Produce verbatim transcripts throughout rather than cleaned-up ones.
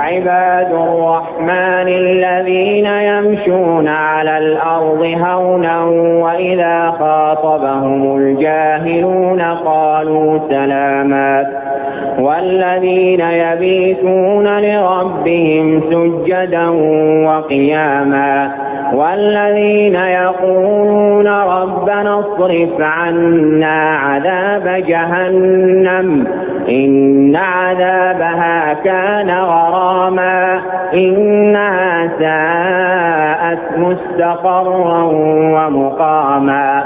عباد الرحمن الذين يمشون على الأرض هونا وإذا خاطبهم الجاهلون قالوا سلاما. والذين يبيتون لربهم سجدا وقياما. والذين يقولون ربنا اصرف عنا عذاب جهنم إن عذابها كان غراما إنها ساءت مستقرا ومقاما.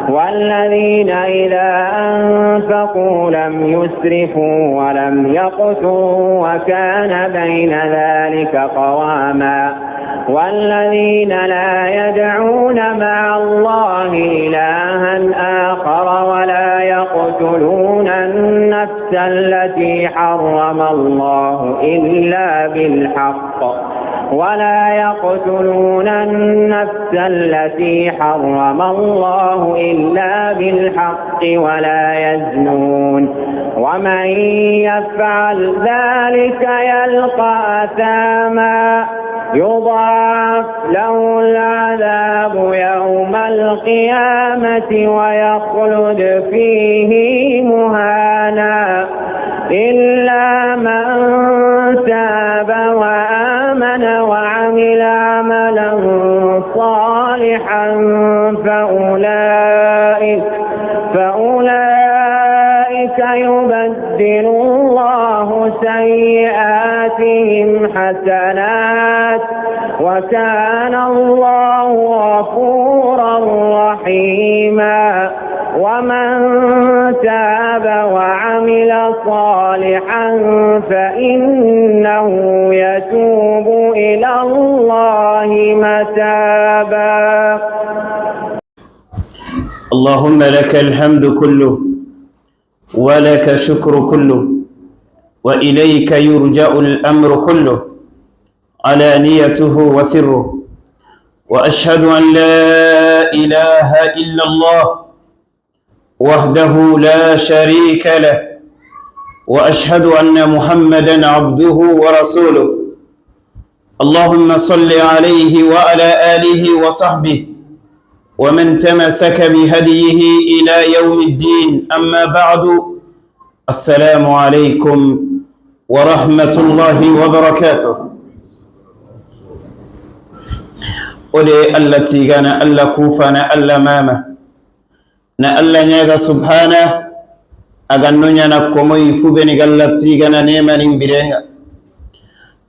والذين إذا أنفقوا لم يسرفوا ولم يقتروا وكان بين ذلك قواما. والذين لا يدعون مع الله إلها آخر ولا يقتلون النفس التي حرم الله إلا بالحق ولا يقتلون النفس التي حرم الله إلا بالحق ولا يزنون ومن يفعل ذلك يلق أثاما يضاعف له العذاب يوم القيامة ويخلد فيه مهانا. إلا من تاب وآمن وعمل عملا صالحا فأولئك، فأولئك يبدل الله سيئاتهم حسنات وكان الله غفورا رحيما. ومن تاب وعمل صالحا فإنه يتوب إلى الله متابا. اللهم لك الحمد كله، ولك الشكر كله، وإليك يرجع الأمر كله، علانيته وسره. وأشهد أن لا إله إلا الله وحده لا شريك له، وأشهد أن محمدا عبده ورسوله. اللهم صل عليه وعلى آله وصحبه ومن تمسك بهديه إلى يوم الدين. أما بعد، السلام عليكم ورحمة الله وبركاته. O de Alla tigana, Alla kufana, Alla mama. Na Alla ɲaga subhana, a ga no ɲana komoyi fu be ni ga Alla tigana neemanin birenŋa.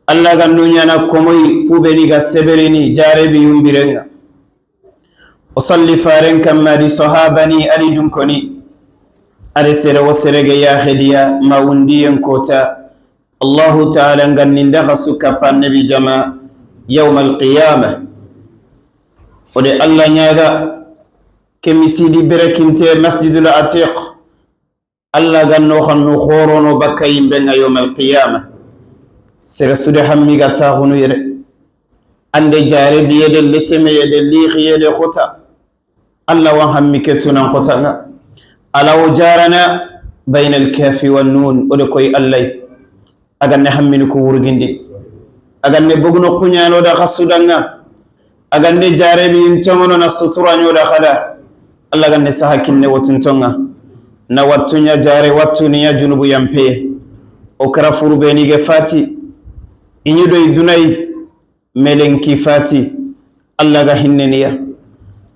Alla ga no ɲana komoyi fu be ni ga seberini jarebiyun birenŋa. O salli faren kanma di sahabani a di dunkoni. A de sere wo sere ga yaxe diya ma wundiyen kota. Allahu Taala n ga ni n daxa su kappa Annabi jama yawmal qiyama. O de Alla ɲaga ke misidi berekinte Masjidul Atiq. Alla ga no xannu xorono bakka yimbe ŋa yawmal qiyama. Sere su de hammi ga taxunu yere. An de jarebiye de lesemeye de lixiye de xota. Alla wa hammi ke tunan xota ŋa. Alla wo jarana baynal kafi wan nun, o de koy Alla yi. A ga ne hammini ku wurgindi. A ga ne boguno kuɲano da xasudanŋa. A ga ne jarebi in tongono na sutura ɲo da xada. Alla ga ne saha kinne wotuntonŋa. Na wattuɲa jare wattuniya junubu yampe. O kara furu be ni ge fati. I ɲi do i dunayi. Melenki fati, Alla ga hinneniya,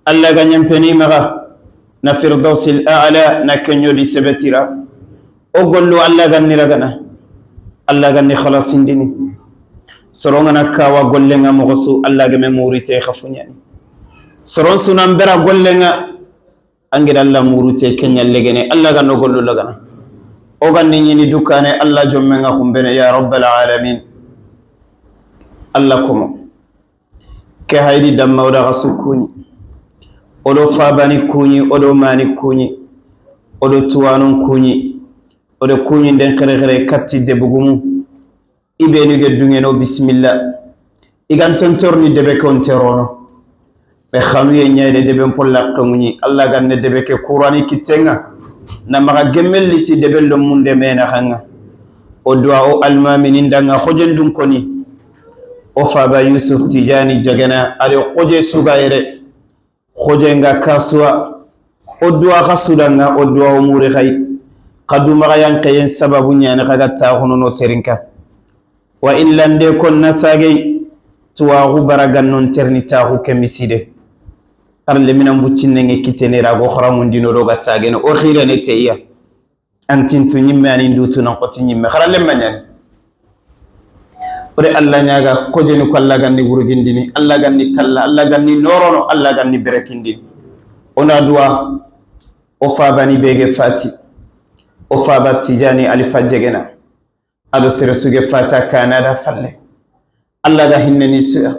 Alla ga ɲampeni maxa, na Firdawsil A'la na keɲo di sebetira. O gollu Alla ga ni ragana, Alla ga ni xalasindini. Soron ŋa na kawa gollen ŋa moxo su, Alla ga me murite xafuɲani. Soron su nan bera gollen ŋa, An gida Alla murute ke ɲa legene, Alla ga no gollu lagana. O ga ni ɲini dukane, Alla jomme ŋa xumbene, ya rabbal alamin. Alla komo. Ke haydi damma o da xasu kuɲi. O do fabani kuɲi, o do mani kuɲi. O do tuwanon kuɲi. O do kuɲi den xere xere katti debugumu. I be ni ge duŋeno, bisimilla. I ga n tontorni debe ke o nte rono. Be xanuye ɲa yi de, debe n polla xeŋuɲi. Alla ga ne debe ke kurani kittenŋa. Na maxa gemmelli ti debe lo munde me naxanŋa. O duwa o almaami ni n da ŋa xojen dun koni. O faaba Yusuf Tijani Jagana, a do xoje su ga yere. Xoje ŋa kasuwa. O duwa xa su da ŋa, o duwa o muri xay. Xa du maxa yanqeyen sababu ɲaani xa ga taaxunu no terinka. Wa illa nde kon na sagey, tuwaaxu bara ga non terni taaxu ke miside. Xara leminan buccinne ŋe kitene ra go xaramundino do ga sagene, o xirene teya. An tintu ɲimme, ani ndutu nan xoti ɲimme, xara lemma ɲaani. O de Alla ɲaaga, xojeni ko Alla ga ni wurugindini, Alla ga ni kalla, Alla ga ni norono, Alla ga ni berekindini. O na duwa, o faaba ni bege fati, o faaba Tijani Alifa Jegena. A do sere su ge fata Kanada falle. Alla ga hinne ni suya.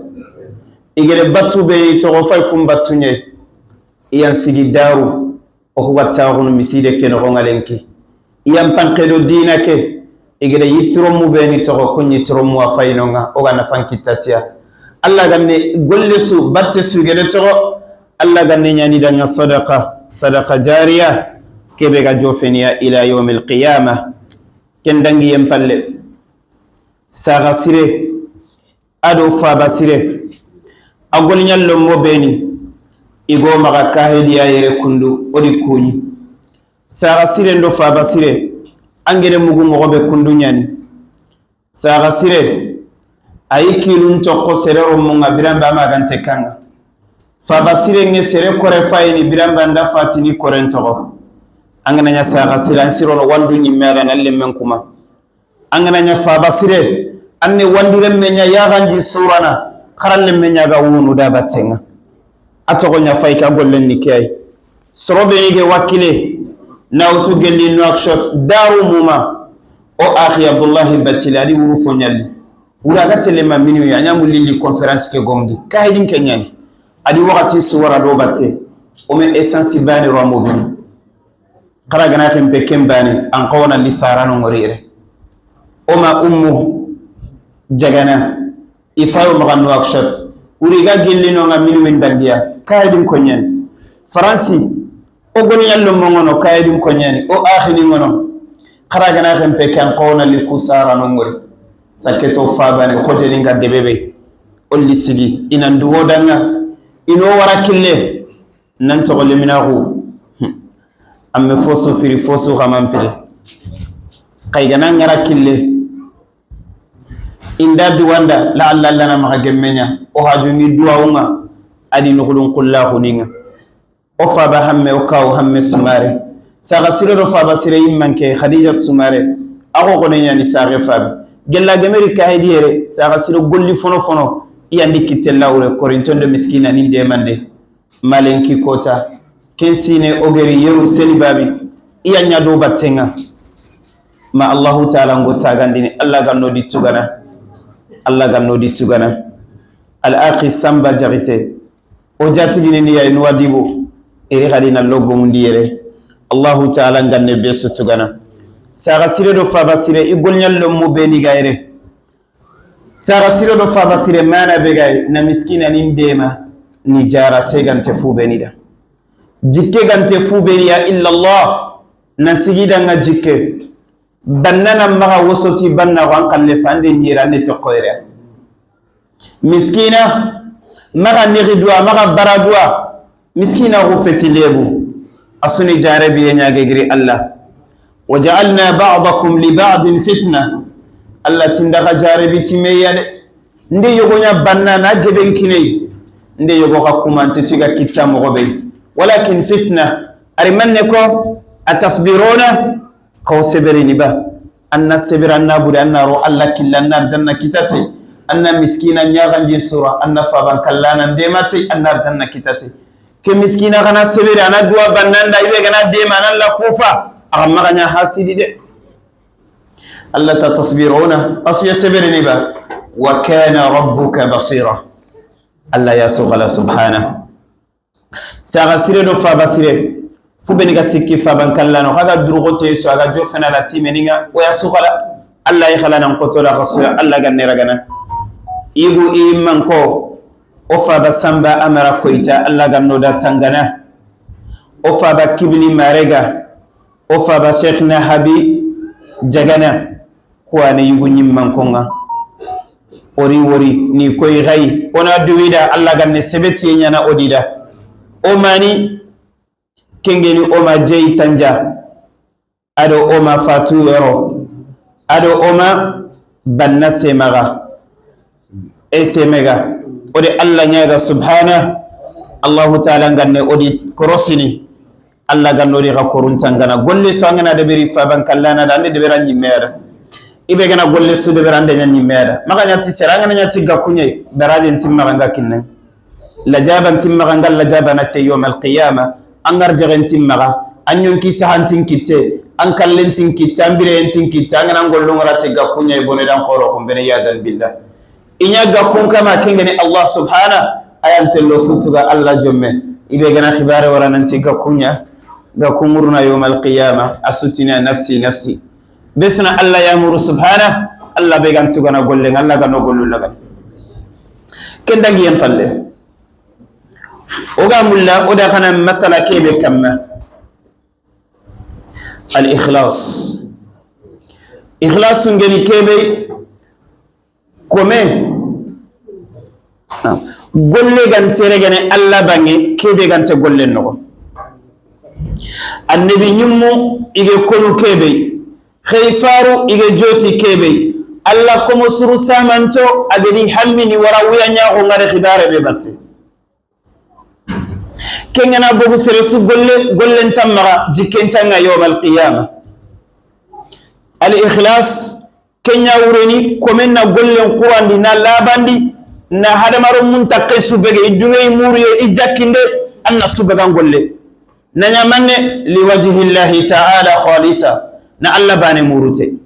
I gere batu be ni toxo fay kun batu ɲe. I yan sigi daru. O ku ga taaxunu miside ke noxo ŋa lenki. I yan panke do diina ke. I gere yittiromu be ni toxo kun yittiromu a fayino ŋa. O ga na fan kitta tiya. Alla ga ne golle su, batte su gere toxo. Alla ga ne ɲaani da ŋa sadaqa, sadaqa jariya. Ke be ga jofeniya ila yawmil qiyama. Ken dangiyen palle, saxa sire, a do faaba sire, a goliɲa lomo be ni, i go maxa kahidiya yere kundu, o di kuɲi. Saxa sire ndo faaba sire, an gere mugu moxo be kundu ɲaani. Saxa sire, a yi kilun toxo sere romu ŋa biranba ma gante kaŋa. Faaba sire ŋe sere kore fayini biranba nda fatini koren toxo. An ga na ɲa saxa sire, an sirono wandu ɲimme a ga na lemmen kuma. An ga na ɲa faaba sire, an ne wandire me ɲa yaxanji surana, xara lemme ɲa ga wunu da batte ŋa. A toxo ɲa fay ka gollen ni ke ay. Soro be ni ge wakile, na wutu gelli Nouakchott, daru muma, o axi Abdullahi Bacile, a di wuru fo ɲalli. Wura ga telema minu ya, ɲa mulli li conférence ke gomdi. Kahidin ke ɲaani. A di waxati suwara do batte. O me essence bani ro mobili. Xara ga na xempe ken bani, an xawona li sarano ŋori yere. O ma Ummu Jagana, i fayo maxa Nouakchott. Wuri ga gilli no ŋa minu min dangiya. Kahidin ko ɲaani. Faransi, o goni ɲa lomo ŋono, kahidin ko ɲaani. O axini ŋono. Xara ga na xempe ken xawona li ku sarano ŋori. Saketo faabani, xojeni ŋa debebe. O li sigi, i nan duwo da ŋa. I no wara kille. Nan toxo leminaxu. An me fosu firi, fosu xaman piri. Xa i ga na ŋara kille. I nda duwanda, la Alla, Alla na maxa gemmeɲa. O haju ni duwawu ŋa, a di nuxulun xullaxu ni ŋa. O faaba hamme, o kawo hamme Sumare. Saxa sire do faaba sire yimmanke, Khadijat Sumare. A xo xone ɲaani saxe faabi. Gella gemeri kahidi yere, saxa sire golli fono fono. I yan di kitte lawure, korintondo miskina ni demande. Malenki kota, ken sine o geri yeru seli babi, i ya ɲa do batte ŋa. Ma Allahu Taala ngo sagandini, Alla ga no di tugana, Alla ga no di tugana. Al Aqi Samba Jaxite, o jatigini ni ya Nuwadibu, iri xadi na logo mundi yere. Allahu Taala nga ne be su tugana. Saxa sire do faaba sire, i golɲa lomo be ni ga yere. Saxa sire do faaba sire mana be gay na miskina ni ndema ni jara se gante fu be ni da. Jikke gante fu be ni ya illa Allah na sigi da ŋa jikke. Banna na maxa wosoti banna xo an xalle fande ɲira ne to koyre. Miskina maxa nixi duwa, maxa bara duwa. Miskina xu feti lebu, a su ni jarabiye ɲa ge giri Alla. Wa ja'alna ba'dakum li ba'din fitna. Alla ti n da xa jarabi ti me ya de. Nde yogo ɲa banna na geben kiney. Nde yogo xa kumante ti ga kitta moxo be. Walakin fitna. Ari manne ko, atasbiruna, xaw seberini ba. An na sebera, an na buri, an na ro Alla killa, an na arjanna kitate. An na miskina ɲaxanji sura, an na faban kallana ndemate, an na arjanna kitate. Ke miskina xa na seberi, a na duwa bannanda, i be ga na dema, a na la kufa, a xa maxa ɲa hasidi de. Alla ta tasbiruna, a su ya seberini ba. Wa kana rabbuka basira. Alla ya su xala subhana. Saxa sire do faaba sire, fu be ni ga sikki faban kallano, xa ga duruxote su, a ga jofena la timeni ŋa, o ya su xala, Alla yi xala nan xoto da xa su ya, Alla ga ne ragana. Igu i manko, o faaba Samba Amara Koyta, Alla ga no da tangana. O faaba Kibili Marega, o faaba Cheikhna Habi Jagana. Kuwane yugu ɲimmankonŋa. O ri wori ni koyi xayi. O na duwida Alla ganne sebetiye ɲana o dida. O mani kengeni o ma jeyi tanja. Ado o ma fatu yoro. Ado o ma banna semaga. E semega. O de Alla ɲaga subhana. Allahu taala ganne o di korosini. Alla ga nori xa korun tangana. Golle su an ga na deberi faban kallana da, an de debera ɲimme ya da. I be ga na golle su debera, an de ɲa ɲimme ya da. Maxa ɲa ti sera, an ga na ɲa ti ga kuɲe, beraden timmaxa nga kinne. Lajaban timmaxa nga lajabana te yawmal qiyama. An ga arjaxen timmaxa, an ɲonki sahantin kitte, an kallentin kitte, an bireyentin kitte, an ga na gollun ŋara te ga kuɲe, bone dan xoro kun bene, yadan billah. I ɲa ga kun kama kengeni Allah subhana, ayan tello sutuga Allah jomme. I be ga na xibare wara nanti ga kuɲa, ga kunguruna yawmal qiyama, a sutini a nafsi, nafsi. Be su na Allah yamuru subhana, Allah be ga ntu ga na golle, Allah ga no gollu laga. Ken dangi yen palle. O ga mulla, o da xana masala kebe kamma. Al ikhlas. Ikhlas ngeni kebe, kome, golle gan tere gene Allah bange, kebe gante golle noxo. Annabi ɲimmu i ge konu kebe, xey faru i ge joti kebe, Allah komo suru samanto a gedi hammini wara wuya ɲaxo ŋare xibare be batte. Kengana bogu sere su golle, gollen tammaxa, jikken tanga yawmal qiyama. Al ikhlas, kenya wureni, komen na gollen qurandi, na labandi, na hadamaro mun takke su bege, i dunge i muriye, i jakkinde, an na su began golle. Na ɲamanne, li wajhillahi ta'ala khalisa, na Allah bane murute.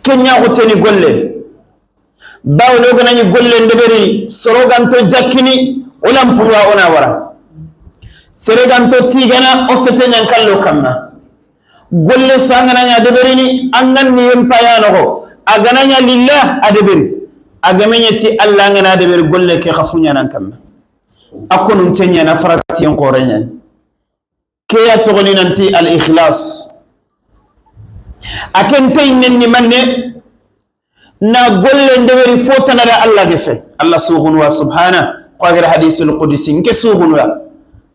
Kenya xoteni golle, Bawo o ga na ɲi golle ndeberini, soro ganto jakkini, o lampuwa o na wara. Sere ganto tigana, o fete ɲan kallo kamma. Golle su an ga na ɲa deberini, an ga ni yempaya noxo. A ga na ɲa lillah, a deberi. A ga me ɲeti Allah, an ga na deberi golle ke xa fu ɲanan kamma. A konun te ɲana faratiyen xore ɲani. Ke ya toxoni nanti al ikhlas. A ken tey nenni manne, na golle ndeberi fo tana da Allah ge fe. Allah suxunu wa subhana, ko a gere hadisul qudsi, nke suxunu wa.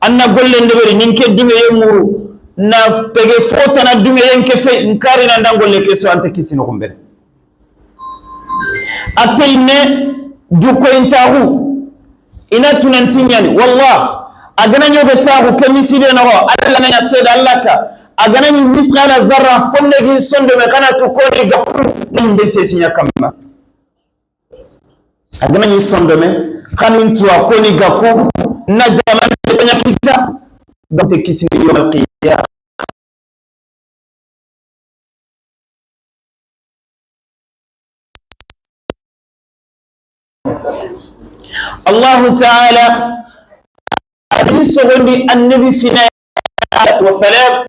An na golle ndeberi, nin ke dunge ye muru, na tege fo tana dunge ye nke fe, nkari na ndan golle ke so ante kisino kumbere. A teyinne, du koyintaxu, i na tunanti ɲani, wallah, a ga na ɲoge taxu ke miside noxo, Allah na ɲa seeda Allah ka, a ga na ɲi misqala zarra, fonne gi sondome, xa na tu koni gaku, ni himbe sesi ɲa kamma. A ga na ɲi sondome, xa nin tuwa koni gaku, na jamane ɲa kita, gante kisini yawmal qiyama. Allahu taala a di sogondi annabi fina, alayhi salatu wassalam,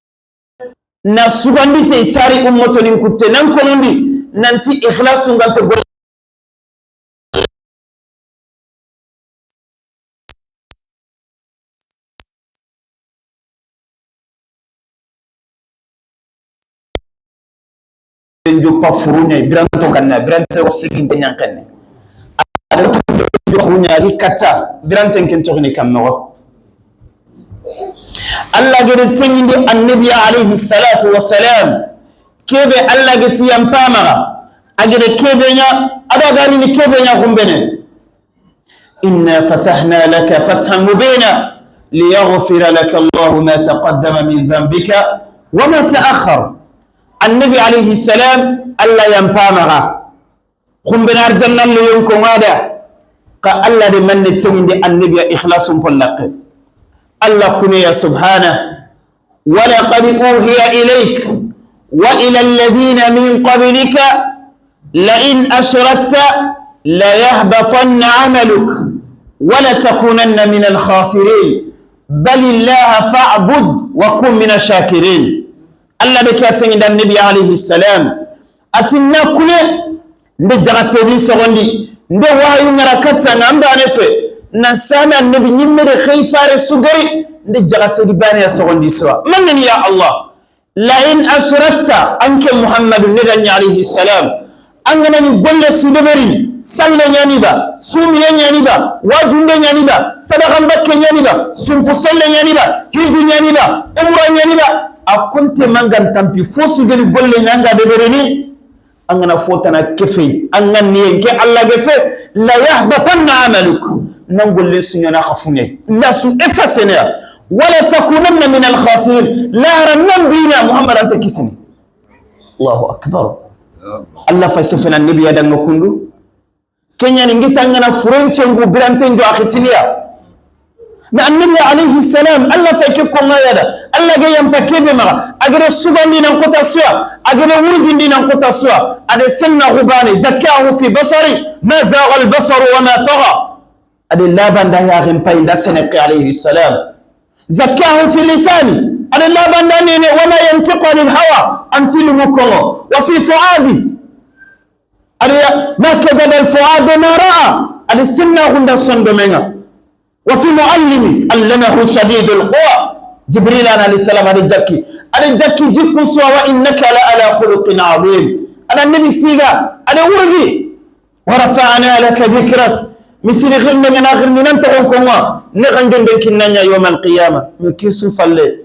na sugandi te sari ummato nin kutte nan konondi nanti ikhlasu ngante golle. Joppa furuɲa biranto kanna, biranto siginte ɲankanne. Ado furuɲa ri katta, biranten ken toxini kammoxo. Allah gede tengindi annabiya alayhi salatu wassalam. Kebe Allah geti yampamaxa. A gede kebe ɲa, ado a garini kebe ɲa xumbene. إنا فتحنا لك فتحا مبينا ليغفر لك الله ما تقدم من ذنبك وما تأخر. Annabi alayhi salam, Allah yampamaxa. Xumbena arjanna le yonko ŋa da. Xa Allah de manne tengindi annabiya ikhlasun pollaxe. Allah kune ya subhana. ولقد أوحي إليك وإلى الذين من قبلك لئن أشركت ليحبطن عملك ولتكونن من الخاسرين بل الله فاعبد وكن من الشاكرين. Allah de ke a tengindi annabi alayhi salam. A ti na kune, nde jaga sedi sogondi, nde wahayu ŋa ra katta ŋa an bane fe, nan sami annabi ɲimme de xey fare sugari, nde jaga sedi bane ya sogondi sowa. Mangani ya Allah, لئن أشركت, an ke Muhammadu, ne da ɲa alayhi salam, an ga na ɲi golle su deberini, salle ɲa ni ba, sumiye ɲa ni ba, wajunde ɲa ni ba, sadaxa bakke ɲa ni ba, sunku selle ɲa ni ba, hiju ɲa ni ba, umra ɲa ni ba, a konte mangan tampi fo su geni golle ɲa an ga deberini, an ga na fo tana kefe, an ga niyen ke Alla ge fe, ليحبطن عملك, nan golle su ɲa na xafune, na su effacene ya, ولتكونن من الخاسرين, lahara nan bina Muhammad, an ta kisini. Allahu akbar. Alla fa sefena Annabi ya da ŋa kundu. Ke ɲa ni n gi ta ŋa na furencengu biranten do a xitiniya. Mais Annabi alayhi salam, Alla fa ke konŋa ya da. Alla ga yanpa kebe maxa. A ga da sugandi nan kota suya. A ga da wurgindi nan kota suya. A da senna xubane, زكاه في بصره ما زاغ البصر وما طغى. A da labanda yaxen payi nda seneke alayhi salam. زكاه في لسانه. A da labanda nene, وما ينطق عن الهوى. An ti lumu konŋo. وفي فؤاده. A da ما كذب الفؤاد ما رأى. A da senna xunda sondomenŋa. وفي معلم علمه شديد القوى. Jibril alayhi salam a da jakki. A da jakki jikku suwa, وإنك لعلى خلق عظيم. A da Annabi tiga, a da wurgi. ورفعنا لك ذكرك. Misiri xirinde ŋa na xirindi nan toxon konŋa, ne xanjonden kinna ɲa يوم القيامة. Mais ke su falle,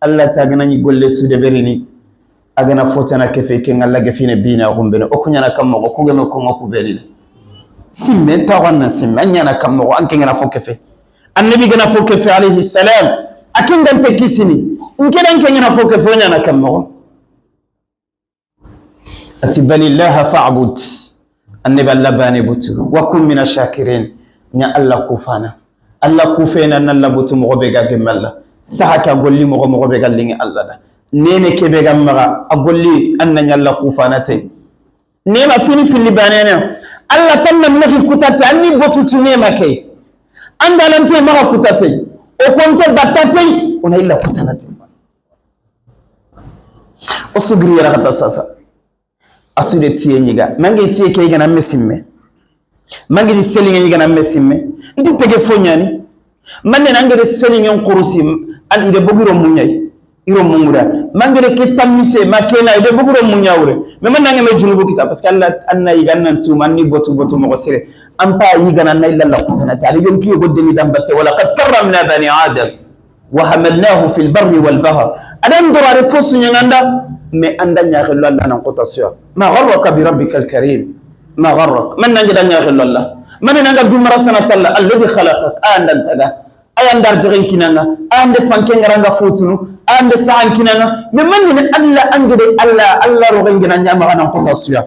Alla ta ga na ɲi golle su deberini, a ga na fo tana kefe, ke ŋa Alla ge fine bina xumbene, o ku ɲa na kan moxo, ku geme konŋa ku beni le. Simme, taxu an na simme, a ɲa na kan moxo, an ke ŋa na fo kefe. Annabi ga na fo kefe, alayhi salam, a ke ŋa nte kisini, n ke da n ke ŋa na fo kefe, o ɲa na kan moxo. A ti, بل الله فاعبد. Annabi, Alla bane butu. وكن من الشاكرين. Ɲa Alla kufana. Alla kufena na Alla butu moxo be ga gemme Alla. Saha ke a golli moxo, moxo be ga liŋi Alla da. Nene ke be ga maxa a golli, an na ɲa Alla kufana te. Nema fini filli banena. Alla tan na mexi kutate, an ni botu tu nema ke. An ga lante maxa kutate. O konte batate, o na illa kutanate. O su giri yere xata sasa. A su de tiye ɲiga. Mange tiye ke gana me simme. Mange di selinge ɲiga na me simme. Nti tege fo ɲani. Manne na ngede selinge nkurusi. An ide bogiro muɲai. Iro munguda. Mangede ke tamise, ma kena ide bogiro muɲawure. Mais manne na nge me junubu kita. Parce que Alla, an na yiga nan tuma, an ni botu botu moxo sire. An pa yiga na na illa la kutana ta. Ali yonki yogo demi dambate. ولقد كرمنا بني آدم. وحملناهم في البر والبحر. A da n dorare fo su ɲaŋa an da, mais an da ɲaxello Alla nan kota suya. ما غرك بربك الكريم. ما غرك. Manne na nge da ɲaxello Alla. Manne na nge dumara sanata Alla, الذي خلقك. A yan da n taga. A yan da arjaxen kinaŋa. A yan de fanke ŋaranga fotunu. A yan de saxan kinaŋa. Mais manne ni Alla, an gede Alla, Alla roxen gina ɲamaxa nan kota suya.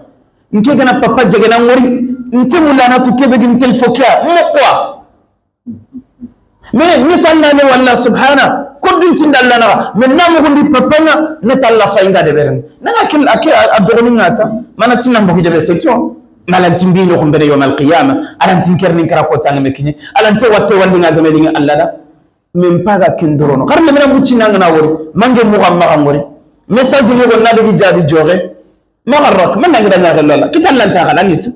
N ke gana papa jegena ŋori. N te mulana tu kebe gin tel fo kiya. Mo quoi. Mais ni talla ne walla subhana, ko dun tinda Alla naxa, mais na mo gundi papenga, ne talla fa inga de beren. Na ga kin ake a dogoni ngata, mana tinna mbo de be seto, malantin bi no xumbere yawmal qiyama, alantin kerni kara ko tanga me kini, alante watte walli nga geme linga Alla da. Men paga kin dorono. Xar le mena bucci nanga na wori, mange mo gamma ngori. Message ni go na de jabi joxe. ما غرك؟ Manne na nge da ɲaxello Alla. Kita lanta xala nitu.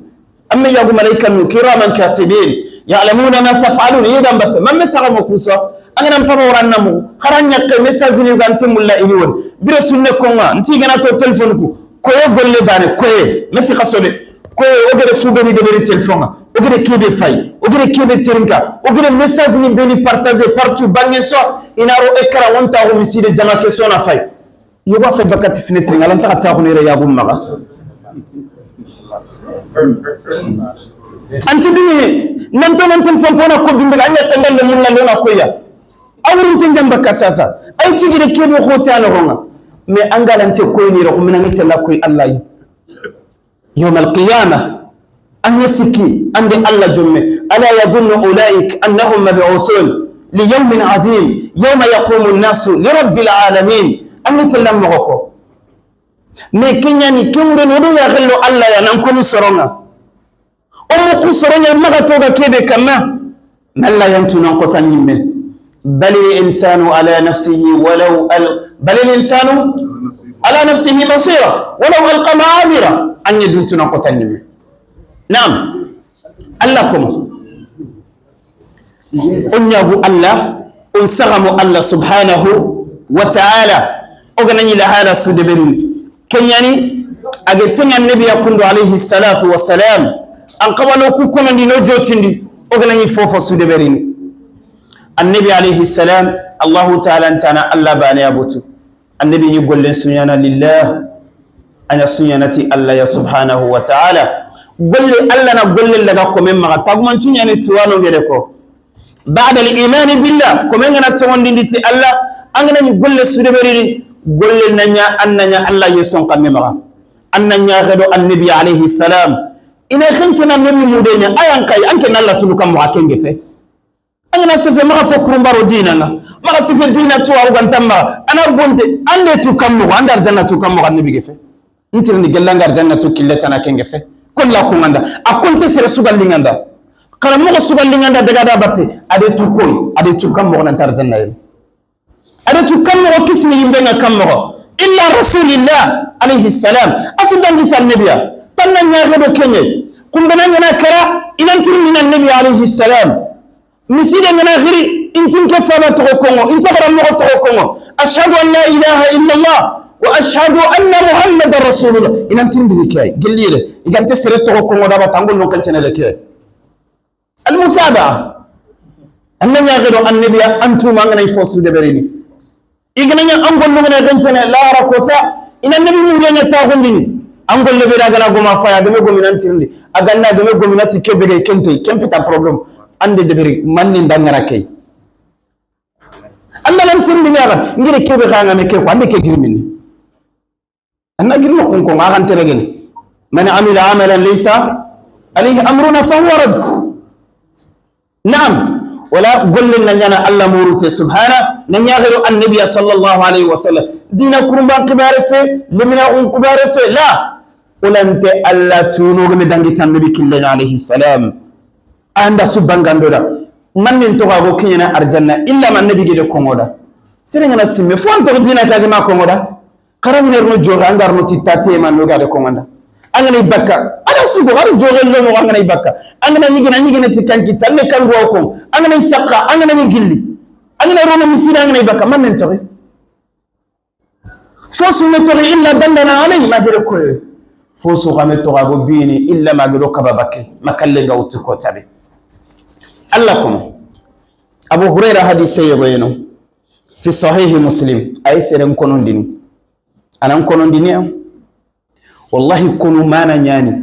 Amma yagu malaikanu كراما كاتبين يعلمون ما تفعلون. Ye dan batte. Manne saga mo kuso. An ga na pama waran na mo. Xara ɲakke message ni gante mulla ini won. Biro sunne konŋa. Nti gana to téléphone ku. Koye golle bane. Koye. Meti xaso de. Koye o gede su beni de beri téléphone ŋa. O gede kebe fay. O gede kebe terinka. O gede message ni beni partager partout. Bange so. Inaro écran wonta o miside jama ke so na fay. Yogo a fe bakati fenêtre ŋa, a lanta xa taxunu yere yagu maxa. Anti duni, nanto nanto fo mpona ko bimbe, a ɲa tendal le mun na lona koya. A wurin tenjan baka sasa. Ay tigire kebe xoti a noxonŋa. Mais an ga lante koy ni ro, ko mina ngi tella koy Alla yi. يوم القيامة. An ɲa sikki, an de Alla jomme. ألا يظن أولئك أنهم مبعوثون ليوم عظيم يوم يقوم الناس لرب العالمين. An ɲa tella moxo ko. Mais ke ɲa ni, ke wure no do ya xello Alla ya nan ko ni soronŋa. O mo ku soronŋa maxa toga kebe kamma. Nalla yantu nan kota ɲimme. بل الإنسان على نفسه ولو أل-، بل الإنسان على نفسه بصيرة ولو ألقى معاذيره. An ɲa duntu nan kota ɲimme. Naam. Alla komo. O ɲagu Alla, o saxamo Alla subhanahu wa ta'ala. O ga na ɲi lahala su deberini. Ken ɲa ni, a ga ti ŋa annabiya kundu alayhi salatu wassalam. An xabalo ku konondi no jotindi. O ga na ɲi fofo su deberini. Annabi alayhi salam, Allahu taala nta na Alla baane ya butu. Annabi ɲi gollen suɲana lillah. A ɲa suɲana ti Alla ya subhanahu wa taala. Golle Alla na golle laga komen maxa. Taguman cuɲani tuwano gede ko. Ba'da al-imani billah, komen ga na togondindi ti Alla, an ga na ɲi golle su deberini, golle na ɲa, an na ɲa Alla yeson kanme maxa. An na ɲa xedo annabi alayhi salam. I na xencu na annabi mude ɲa, a yan kay, an ke na Alla tunu kan moxo a ken ge fe. An ga na sefe maxa fo kurumbaro dina ŋa, maxa sefe dina tuwa o ga nta maxa, a na bonte, an de tu kan moxo, an da arjanna tu kan moxo annabi ge fe. N tirindi gella nga arjanna tu kille tana ken ge fe. Kolla ku ŋa nda. A konte sere sugalli ŋa nda. Xara moxo sugalli ŋa nda daga da batte. A de tu koy. A de tu kan moxo nan ta arjanna yen. A de tu kan moxo kisini yimbe ŋa kan moxo. Illa rasulillah alayhi salam. A su dangi ta annabiya. Tanna ɲaxe do kenye. Kumbana ŋa na kara. I nan tirindi na annabi alayhi salam. Miside ŋa na xiri, i nti n ke faba toxo konŋo, i nta xara moxo toxo konŋo. Ashhadu an la ilaha illa Allah wa ashhadu anna Muhammadan rasulullah. I nan tirindini ke ay, gelli yere, i ga nte sere toxo konŋo da ba tango lon kan cene de ke ay. Al mutaba. An na ɲaxe do annabiya, an tuma an ga na i fo su deberini. I ga na ɲa an gollu ga na gencene laxara kota, i na annabi mude ɲa taxundini. An golle be da ga na goma faya, a ga me gomi nan tirindi. A ga na ga me gomi na ti ke be ga kente, ken pita problème. An de deberi, manni nda ŋa ra kay. An da nan tirindini a ga, ngire ke be xa ŋa me ke ko, an de ke girmini. An na girma kun ko, a ga nte regeni. Man amila amalan laysa alayhi amruna fa huwa radd. Naam, wala golle na ɲaana Alla murute subhana, na ɲaxero annabiya sallallahu alayhi wa sallam. Dina kurumban xibare fe, lemina un xibare fe, la. Wala nte Alla tuno gome dangi ta annabi kille alayhi salam. An da su bangando da. Mannin toxo a go kiɲana arjanna, illa ma annabi gede konŋo da. Sere ŋa na simme, fo an toxo dina ke a ga ma konŋo da. Xara ŋa ne rono joxe, an ga rono ti tate ma no ga de konŋo nda. An ga na i bakka, a da su go, a da joxe lo mo an ga na i bakka. An ga na ɲigina, ɲigina ti kanki, tanne kan go ko. An ga na i sakka, an ga na i gilli. An ga na rono misina, an ga na i bakka, mannin toxo. Fo su me toxo illa dandana alayhi ma gede koye. Fo su xa me toxo a go bini illa ma gedo kaba bakke. Ma kalle ga wutu ko tabe. Alla komo. Abu Hurayra hadise yogo yeno. Fi sahihi Muslim. Ay seren konondini. Anan konondini am. Wallahi konu mana ɲaani.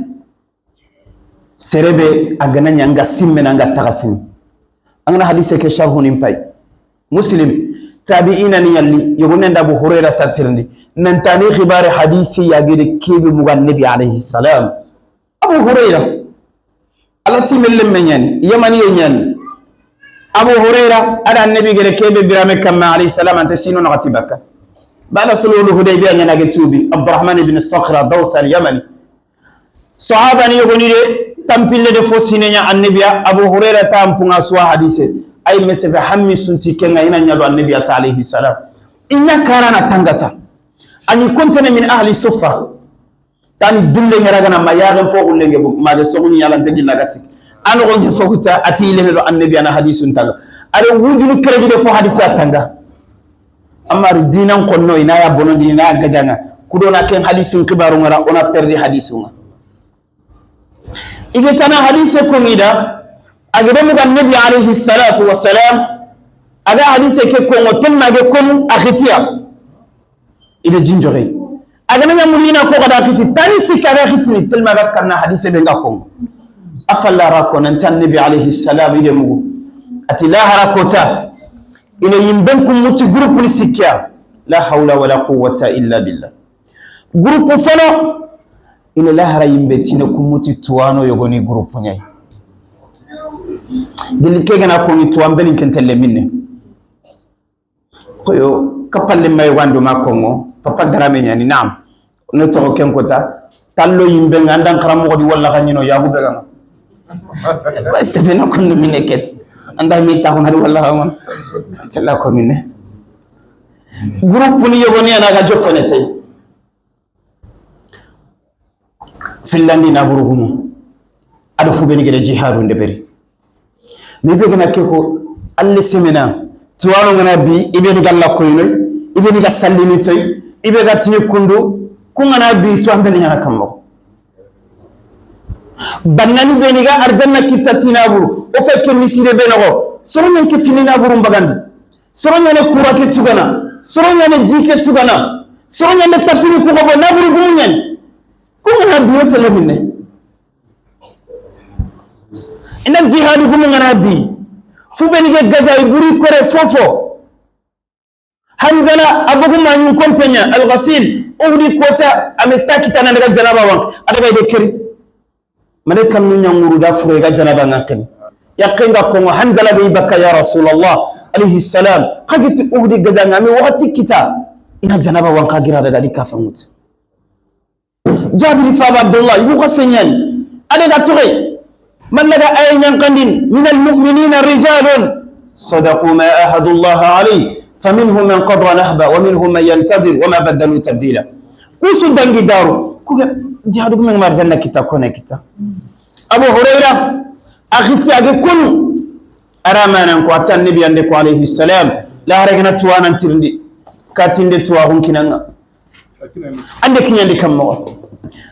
Sere be a ga na ɲa nga simmena nga taxasini. An ga na hadise ke sharhunin pay. Muslim, tabi'ina ni yalli, yogonen da Abu Hurayra ta tirindi. Nan tani xibare hadise ya gede kebe muga annabi alayhi salam. Abu Hurayra. Alla ti melle me ɲaani, yamani ye ɲaani. Abu Hurayra, a da annabi gede kebe birame kamma alayhi salam, ante sino na xati bakka. Bala sulhul Hudaybiya ɲaana ge tubi, Abdurrahman ibn Sakhra, Daws al-Yamani. Sahaba ni yogoni de, tampille de fo sine ɲa annabiya, Abu Hurayra ta ampunga suwa hadise. Ay mesefe hammi sunti kenga ina ɲa do annabiya ta alayhi salam. I ɲa karana tangata. Ani kontene min ahli suffa. Tani dulle ɲa ragana ma yaxen po ullenge bu, ma de soguni yalante gilla gasi. Ano gonge fokuta ati ilene do annabiya na hadisun tanga. Are wujunu keregi de fo hadise a tanga. Amma ri dinan konno ina ya bonondi ina ya gajanga. Kudo na ken hadisun kibaru ŋa ra, o na perdi hadisu ŋa. I ga tana hadise ko ŋa i da, a ga da muga annabi alayhi salatu wassalam, a ga hadise ke ko ŋa tellement a ga konu a xitiya. I da jinjoxe. A ga na ɲa mulina ko ga da xiti, tani sikka ga xitini, tellement a ga kanna hadise be nga ko ŋa. A falla ra ko nan ti annabi alayhi salam i de mugu. Ati lahara kota. Ina yimben kun muti groupe ni sikkiya. La hawla wala quwwata illa billah. Groupe folo, ina lahara yimbe tine kun muti tuwano yogoni groupe ɲa yi. Gilli ke ga na ko ni tuwan belin ken telle minne. Koyo, kapalle may wando ma ko ŋa, Papa Darame ɲa ni, naam. No toxo ken kota, tallo yimbe nga andan xaramoxo di walla xa ɲino yagu be ga ŋa. Wa sefena kundu mine ket. Anda mi taxu na di walla xa ŋa. Sella ko mine. Groupe ni yogoni ana ga jokkone tey. Fillandi na burugumu. Ado fu be ni gede jihadu ndeberi. Mi be gana ke ko, alle semena, tuwano ngana bi, i be ni galla koyno, i be ni ga sallini toy, I be ga tini kundu, ku ŋa na bi to an be ɲaana kammo. Bannani be ni ga arjanna kitta ti naaburu, o fe ke misire be noxo. Soro ɲa ni ke fini naaburu mbagandi. Soro ɲa ni kura ke tugana. Soro ɲa ni ji ke tugana. Soro ɲa ni tapini ku xobo naaburu gumu ɲa ni. Ku ŋa na bi o tele minne. I na jihadu gumu ŋa na bi. Fu be ni ga gaza i buri kore fofo. Hanzala, a bogu maɲun kompe ɲa, Al-Ghasil, Uhudi kota, a me ta kita na daga janaba wanka, a daga i de keri. Malaika nu ɲa ŋuru da fure ga janaba ŋa keni. Yaqqe ŋa kongo, Hanzala ga i bakka, ya Rasulallah, alayhi salam, xa giti Uhudi gaja ŋa, a me waxati kita, i na janaba wanka gira daga di kafa ŋuti. Jabiri faba Abdullah, yugo xa seɲani. A de ga toxe. Man daga aye ɲankandin, من المؤمنين رجال صدقوا ما عاهدوا الله عليه فمنهم من قضى نحبه ومنهم من ينتظر وما بدلوا تبديلا. Kusu dangi daru. Ku ga jihadu gume ŋa ma arjanna kita kone kita. Abu Hurayra, a xiti a ge kunu. A ra manan ko a ti Annabi ande ko alayhi salam. La hare gana tuwanan tirindi. Katinde tuwa hun kinanga. An de kiɲandi kan moxo.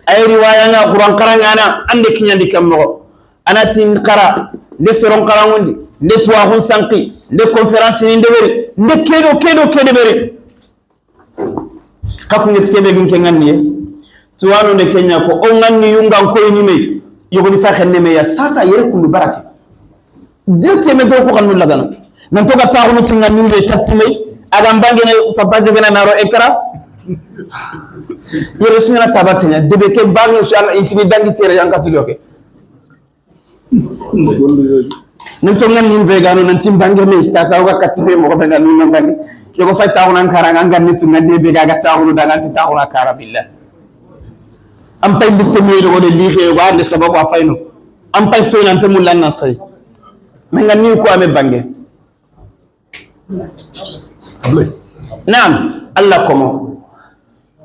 A yi riwaya ŋa, Quran xaranŋa na, an de kiɲandi kan moxo. A na ti n xara, n de soron xaranŋundi, n de tuwaxun sanqi, n de conférence ni n deberi, n de kedo, kedo, ke deberi. Xa ku ŋeti ke be gin ke ŋanniye. Tuwanu de ke ɲa ko, o ŋanni yungan koyini me, yogoni fa xenne me ya, sasa yere kundu barake. Direct me do ko xannu lagana. Nan to ga taxunu ti ŋanni be tatti me, a ga mbangene papa jegena naro écran. Yere su ɲaana tabateɲa, debe ke bange su an itini dangi tere yan kati loke. Nan to ŋanni be gano nan ti mbange me, sasa o ga kati be moxo be gano nan bange. Yogo fay taxunu an xara ŋa ŋanni tu ŋanni be ga ga taxunu daga ti taxunu a xara billah. An pay ndi semi do de lixe wa de sababu a fayno. An pay soy nan te mulla na say. Me ŋanni ko a me bange. Naam, Allah komo.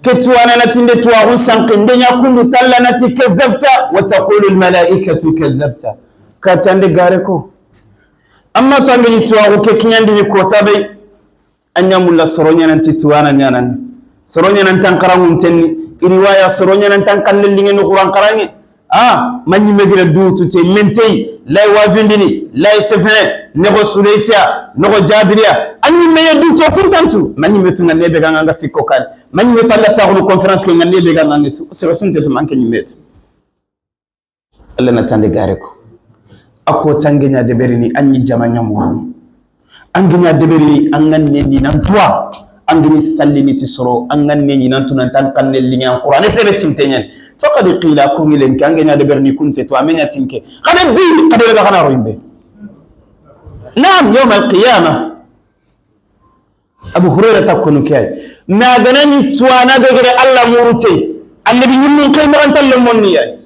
Ke tuwana na ti n de tuwaxun sanqi, n de ɲa kundu talla na ti كذبت وتقول الملائكة كذبت. Kati an de gare ko. Amma to an ge ni tuwaxu ke kiɲandini kota be. An ɲa mulla soro ɲaana n ti tuwana ɲaana ni. Soro ɲaana n tan xaranŋun tenni. I riwaya soro ɲaana n tan xalle liŋe ni Quran xaranŋe. A, ma ɲimme gire dutu te mentey, lay wajundini, lay sefene, nego sudaysiya, nego jabiriya. A ɲimme ye duto kuntantu. Ma ɲimme tu ŋanne be ga ŋa sikko kan. Ma ɲimme tu an ga taxunu conférence ke ŋanne be ga ŋa tu. Sebe sunte tu manke ɲimme tu. Allah na tande gare ko. A ko tange ɲa deberini an ɲi jama ɲa mo. An ga ɲa deberini an ŋanne ni nan tuwa. An ga ni sallini ti soro, an ŋanne ni nan tu nan tan xanne liŋe an Qur'ane sebe tinteɲen. فقد قيل, ko ngilen ke, an ga ɲa deberini kunte to, a me ɲa tinke. Xade bi, xade be xana roimbe. Naam, يوم القيامة. Abu Hurayra ta konu ke ay. Na gana ni tuwana be gere Allah murute. Annabi ɲimmun kay mo antal monni ay.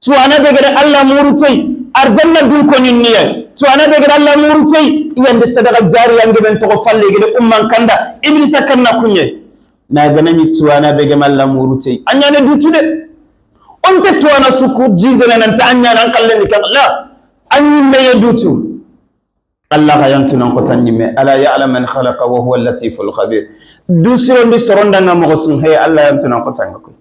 Tuwana be gere Allah murutey, arjanna dun konin niye. Tuwana be gere Allah murutey, yande sadaqa jariya nge ben toxo falle gede umman kanda, Iblisa kanna kunye. Na gana ni tuwana be gere Allah murutey, a ɲaana dutu de. Onte tuwana suku jizene nan ta a ɲaana an kallen ni kan la. A ɲimme ye dutu. Allah xa yantu nan kota ɲimme. ألا يعلم من خلق وهو اللطيف الخبير. Du sirondi soronda nga moxo su, he, Allah yantu nan kota nga koy.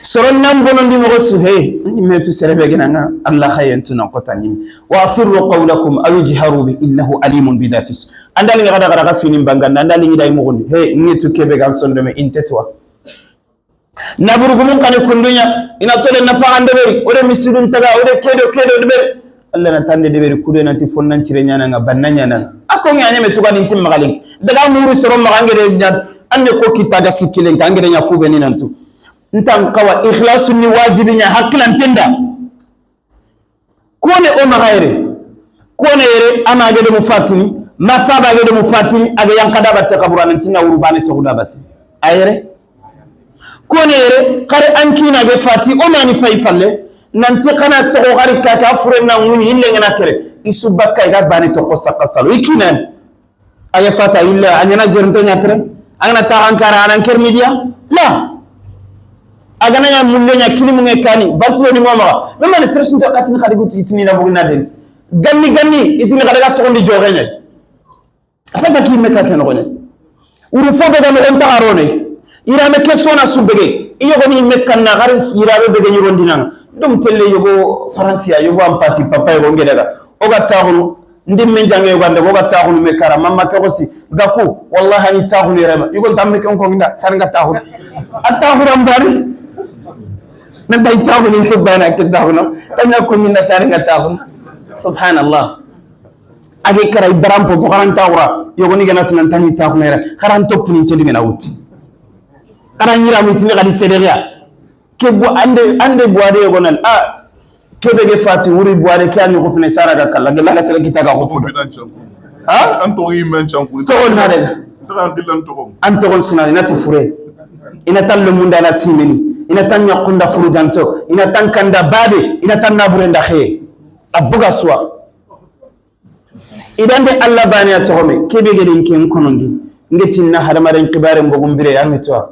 Soron nan bonondi moxo su, he, ɲimme tu serebe gina nga, Allah xa yantu nan kota ɲimme. وأسروا قولكم أو اجهروا به إنه عليم بذات الصدور. Andali nga daga daga fini banganda, andali ngi day moxondi, he, ngi tu kebe gan sondome inte tuwa. Naburu gumun kane kundunya, ina tole nafa an deberi, o de misidun taga, o de kedo, kedo deberi. Allah na tande deberi, kudo nanti fonnan cire ɲana nga, banna ɲana nga. A ko ŋa ɲeme tuga ninti magalin. Daga muru soro maga ngede ɲa, ande ko kita ga sikilen ka ngede ɲa fu beni nantu. Ntan kawa ikhlasu ni wajibi ɲa hakilan tenda. Kone o maxa yere. Kone yere, a ma gede mu fatini, ma faba gede mu fatini, a ga yanka da batte kabura nan tina wuru bane soxu da batte. A yere. Kone yere, kare an kina ge fati, o mani fay falle, nanti kana toxo xari kaka fure na ŋuni ille ngana kere. Isu bakka ga bane to ko sakka salo. Ikinan. A ya fata illa, a ɲana jernto ɲa tere. A gana taxan kara, a nan kerni diya. La. A gana ɲa mulle ɲa kilimu ŋe kani, vatulo ni momaxa. Même ni sere sunto katini xadi gutu itini na bugina den. Ganni, ganni, itini xadi ga soxondi joxe ɲa. A santa ki me ka ke noxo ɲa. Wuru fo be ga noxon taxa rone. Yiraame ke sona su bege. I yogoni me kanna xari yiraame bege ɲirondinanga. Dom telle yogo Faransiya, yogo an pati papa yogo ngedaga. O ga taxunu. Ndi men jange yogo ande, o ga taxunu me kara. Mamma ke xosi. Gaku. Wallahi ani taxunu yere ma. Yugo ntamme ke on ko nginda. Sar nga taxunu. A taxunu an bari. Nan tay taxunu yere bana ke taxunu. Tanya ko nginda sar nga taxunu. Subhanallah. A ge kara i baran po fo xaran taxura. Yogoni gana tunan tani taxunu yere. Xaran topuni nte digana wuti. Xaran yira mutini xadi sedereya. Ke bu ande, ande buwade yogonan. A, ke be ge fati wuri buwade ke a ɲogo fine sara ga kalla. Gella ga sere kita ga ko kudo. Ha? An toxo yi men can ku. Toxo na daga. Toxo an gillan toxo. An toxon suna, i na ti fure. I na tan lo munda na timini. I na tan ɲakunda furu janto. I na tan kanda bade. I na tan nabure nda xeye. A buga suwa. Idan de Allah bani a toxo me. Ke be ge den ken konondi. Nge tinna hadamaren xibaren bogun bire ya nge towa.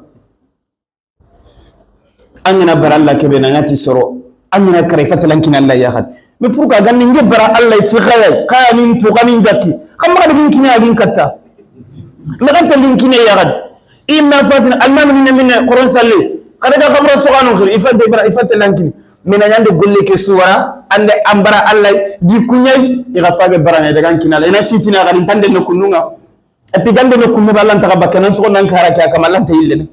An gana bara Allah kebe na ngati soro. An gana kare fatalan kin Allah ya xadi. Mais pourquoi ganni nge bara Allah ti xaya, xaya nin tu xanin jakki. Xam ma xadi kin kine agin katta. Na ganta lin kine ya xadi. Inna fatin almam ni minne qoron salle. Xada ga xabra soxanu xir, ifate bara, ifate lankini. Mina ɲande golle ke suwara, ande an bara Allah di kuɲay, i ga fabe bara ne daga kin Allah. Ina sitina xadi tande no kununga. Et puis gande no kumme ballan taga bakana so nan kara ke kama lanta yille.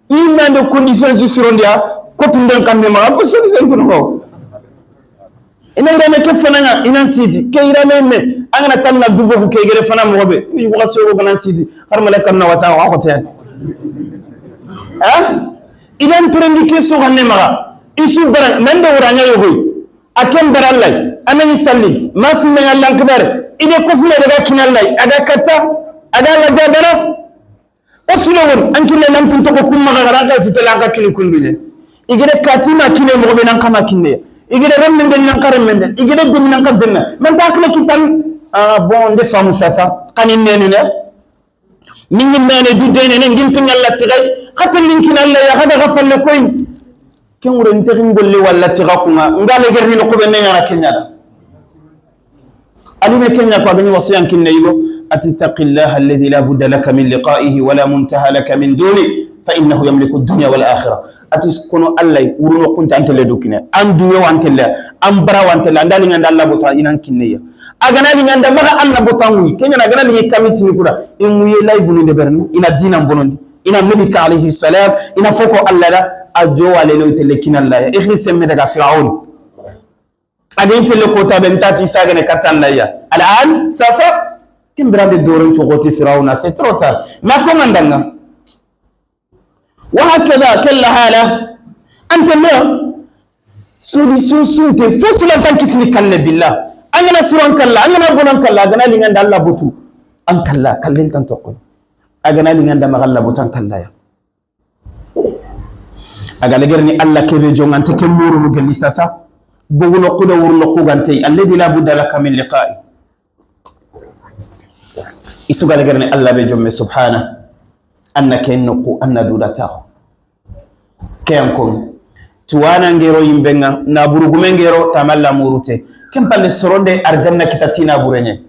Imande condition ji sirondiya ko tunden kanne ma ko solution tuno. Ina ira me ke fananga inan siti ke ira me me angana tanna dubo ke gere fana mo be ni ko so ko nan siti har mala kan na wasa wa ko tan. Ha? Idan prendi ke so hanne ma isu bara mende wuranya yogo. A ken bara Allah, a na ni salli, ma fi me Allah akbar. Ide ko fi me daga kin Allah, a ga katta, a ga la jabara. O su lo won, an kin nan tun to ko kuma ga ga ti tala ga kin kundune. Igede katima kine mo be nan kama kinne. Igede ran men nan kare men. Igede dum nan ka denna. Man ta kile kitan. Ah bon, de famu sasa. Kanin ne ne. Min ŋi mene du dene ne ngin pinga Allah ti gay. Xata min kin Allah ya xada ga falle koy. Ken wure nte xin golle walla ti ga kunga. Ngale gerni no ko be ne ngana kenya da. Ali me kenya ko agani wasiyan kin ne yigo. Ati taqillaha alladhi la budda laka min liqa'ihi wa la muntaha laka min duni fa innahu yamliku ad-dunya wal akhirah. Ati kono Allah wuruno kunta antele do kine. An dunya wa antele, an bara wa antele, andali nganda Allah bota inan kinneya. A gana li nganda maga Allah bota ngui. Kenya na gana li kamiti ni kura. Inguye live ni de berni. Ina dina bonondi. Ina nabi ka alayhi salam. Ina foko Allah da. A jo wale no tele kin Allah ya. Ikhri semme daga Firaun. A ga tele ko ta ben tati sagane katan Allah ya. Al'an sasa. Kin birande doron chogoti Firauna. C'est trop tard. Ma ko ngandanga. Wa hakada kella hala. Antella. Solution sunte fo su lantan kisini kalle billah. Angana suran kalla, angana bonan kalla, agana linganda Allah botu. An kalla, kallen tan tokko. Agana linganda magalla botan kalla ya. Agana gerni Allah kebe jongante ke muru no gelli sasa. Boguno kuda wurno kugante. Alladhi la budda laka min liqa'i. Isuga legerni Allah be jomme subhana. Anna ken noku anna duda taxu. Ke yan kon. Tuwana ngero yimbenga na burugume ngero tamalla murute. Ken palle soronde arjanna kitatina burene.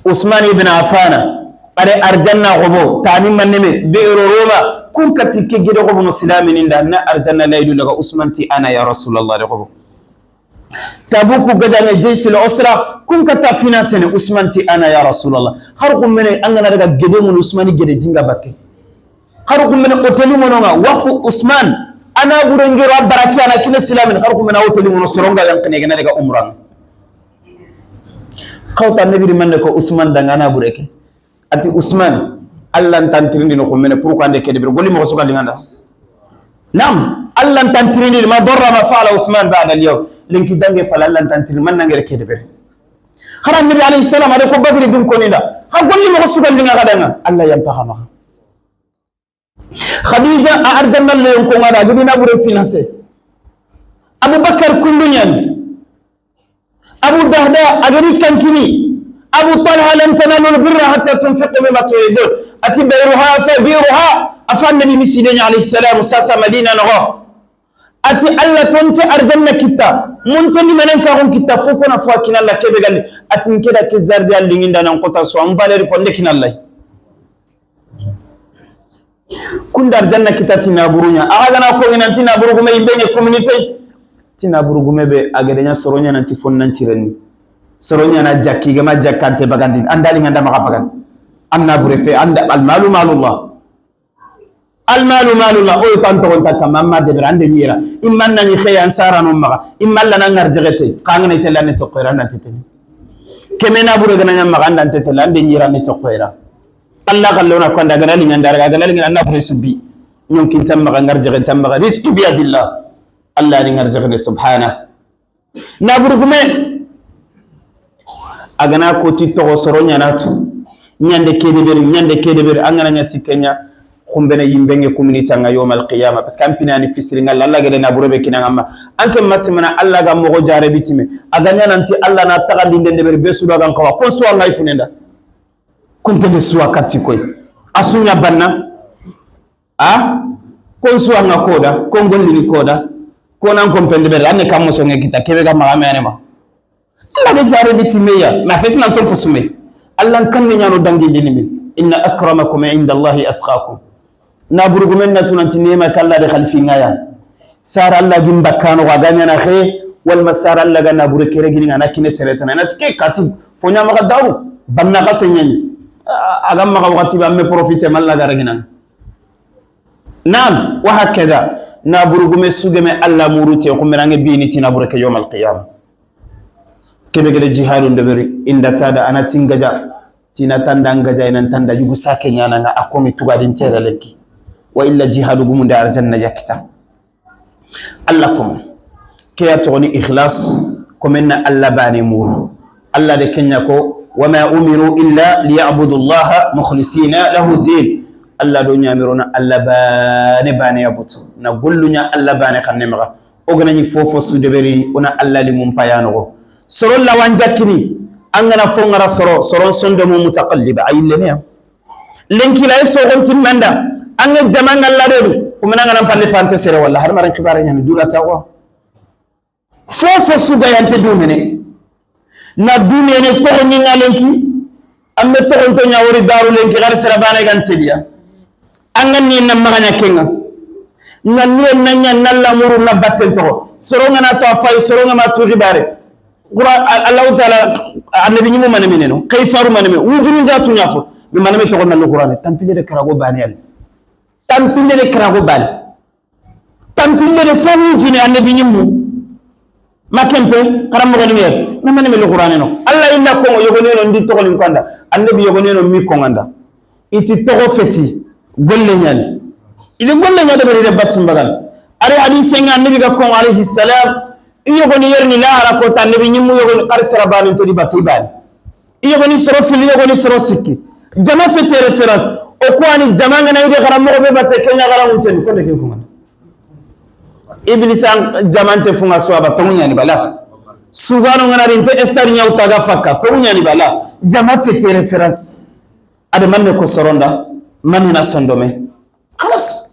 Usman ibn Affana are arjanna gobo tani manneme be ero Roma kun kati ke gede gobo no silamininda na arjanna laydu daga Usman ti ana ya Rasulullah de gobo. Tabuku gadange jeysil usra kun kata financene Usman ti ana ya Rasulullah. Har kummene angana daga gede mun Usmani gede jinga bakke. Har kummene hotelu mononga wafu Usman ana burengero baraki ana kine silamin har kummene hotelu mono soronga yankene gena daga umran. Kawta nabi mande ko Usman daga ana bureke. Ati Usman, Allah ntan tirindi no ko mene pour ko ande kede bir goli mo suka linganda. Nam, Allah ntan tirindi ma darra ma fa'ala Usman ba'da al-yawm. Linki dange fala Allah ntan tirindi man nangere kede bir. Xara Nabi alayhi salam ade ko Badri dun ko ninda. Ha goli mo suka linga gadanga. Allah yan paxama. Khadija a arjanna leyon ko ngada gidi na bure financé. Abubakar kundunyani. Abu Dahda agari kankini. Abu Talha lan tanalu al-birra hatta tunfiqu mimma tuhibbun. Ati bayruha fa biruha. Afa Nabi miside nya alayhi salam sasa Madina no. Ati Allah tonte arjanna kita. Mun toni manan ka hon kita fo kona fo kinalla kebe galle. Ati nkeda ke zardi allinginda nan kota so an valeur fonde kinalla. Kunda arjanna kita ti naburu ɲa. Axa ga na ko i na ti naburu gume i be ɲa communauté. Ti naburu gume be a gede ɲa soro ɲa nanti fo nan cirenni. Soro ɲa na jakki ga ma jakkante bagandini. An da li ŋa nda maxa bagandi. An nabure fe, an da, almalu malullah. Almalu malullah. O yo tan toxon ta kama, amma debere, an de ɲi ra. I man na ɲi xeye an sara no maxa. I man la na ŋar jegete. Xa ŋa na i tella ne toxo i ra, an da n teteni. Keme nabure ga na ɲa maxa, an da n tetella, an de ɲi ra ne toxo i ra. Allah xalle o na ko an da ga na li ŋa nda ra, ga na li ŋa na nabure su bi. Ɲonkin ta maxa, ŋar jegen ta maxa. Risque bi yadillah. Allah ni ŋar jegene subhana. Naburu gume. A ga na ko ti toxo soro ɲa na tu. Ɲande ke deberi, ɲande ke deberi. An ga na ɲa ti ke ɲa. Xumbene yimbe ŋe kumini tanga yawmal qiyama. Parce que an pina ni fisiri ŋa la, Allah gede nabure be kina ŋa ma. An ke masimana Allah ga moxo jare bitime. A ga ɲa nanti Allah na taxandi nden deberi be su da gan xawa. Kon su wa ŋa i funenda. Kuntele su wa katti koy. A su ɲa banna. A kon su wa ŋa koda, kon gollini koda. Ko nan kon pende bere, an ne kam moso ŋe kita, kebe ga maxa me ane ma. Allah be jare biti meya, na feti nan ton posume. Allah kan ne ɲano dangi dini min. Inna akramakum inda Allahi atqakum. Naburu gumen na tunanti nema kalla de xalifi ŋa ya. Sara Allah gin bakkano ga ga ɲa na xe, walma sara Allah ga nabure kere gini ŋa na kine seretana. Na ti ke kati, fo ɲa maxa daru, banna xa se ɲani. A ga maxa waxati ba me profiter malla ga ragina. Naam, wa hakada. Naburu gume su geme Allah muru te, xumbene ŋe bini ti nabure ke yawmal qiyama. Kebe gede jihadun deberi, inda tada, a na ti n gaja. Ti na tanda n gaja, i na n tanda yugu sake ɲana ŋa, a ko ŋi tugadin tere lenki. Wa illa jihadu gumunde arjanna ya kita. Allah komo. Ke ya toxoni ikhlas, komen na Allah bane muru. Allah de ke ɲa ko, wa ma umiru illa liya'budu Allaha mukhlisina lahu din. Allah do ɲamiro na Allah bane bane ya butu. Na gollu ɲa Allah bane xanne maxa. O ga na ɲi fofo su deberi, o na Allah limun paya noxo. Soro lawan jakkini, an ga na fo ŋara soro, soron sondomo mutaqalliba, a yille ne ya. Lenki la i soxon timmanda, an ga jama ŋa la dedu, kumana ŋa na palle fante sere walla, har maran kibare ɲani, dura tawa. Fofo su ga yante dumene. Na dumene toxo ɲi ŋa lenki, an be toxonto ɲa wori daru lenki, xari sera bane gan tediya. An ga ni na maxa ɲa ke ŋa. Ŋa ni na ɲa na lamuru na batten toxo. Soro ŋa na to a fayi, soro ŋa ma tu xibare. Qura-, Al-, Allahu Taala, annabi ɲimu mane meneno. Kay faru mane me. Wujunu da tu ɲa fo. Be mane me toxo na lo Qur'ane. Tampile de karago bane al. Tampile de karago bane. Tampille de fo wujine annabi ɲimmu. Ma kempe, xaranmoxo ni mer. Na mani meli Qur'ane no. Allah inna ko yogoni no ndi toxolin kanda. Annabi yogoni no mi ko nganda. I ti toxo feti, golle ɲani. I di golle ɲa deberi de battum bagan. Ari hadise ŋa annabi ga ko alayhi salam. I yogoni yerni lahara ko ta annabi ɲimmu yogoni xari sara bani to di bati bani. I yogoni soro fili, i yogoni soro sikki. Jama fete référence. O ko ani jama ŋa na i de xaranmoxo be batte ke ɲa xaranŋunten, ko ne ke ko ŋa na. Iblisa jamante fu ŋa so a ba, tonŋu ɲani bala. Sugano ŋa na ri nte star ɲa wuta ga fakka, tonŋu ɲani bala. Jama fete référence. A de manne ko soronda, manne na sondome. Xalas.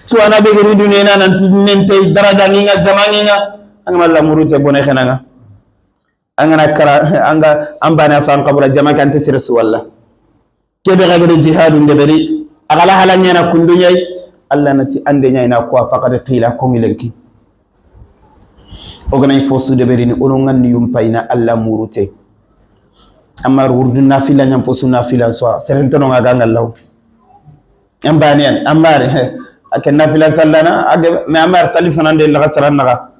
Suwana be geri duniya na nanti nente daraja ŋi ŋa, jama ŋi ŋa. An ga ma lamuru te bone xena ŋa. An ga na kara, an ga, an bana fan kabura jama kan te sere su walla. Kebe ga gede jihadun deberi, a ga la hala ɲana kundu ɲa yi, Allah na ti ande ɲa i na ko faqad qila ko ŋi lenki. O ga na i fo su deberi ni, o no ŋa ni yumpa i na Allah murute. Amma wurdu nafila ɲa posu nafila so, seren tono ŋa ga ŋa law. An bani an, amma re, a ke nafila sallana, a ke, mais amma re salli fanan de la saran naga.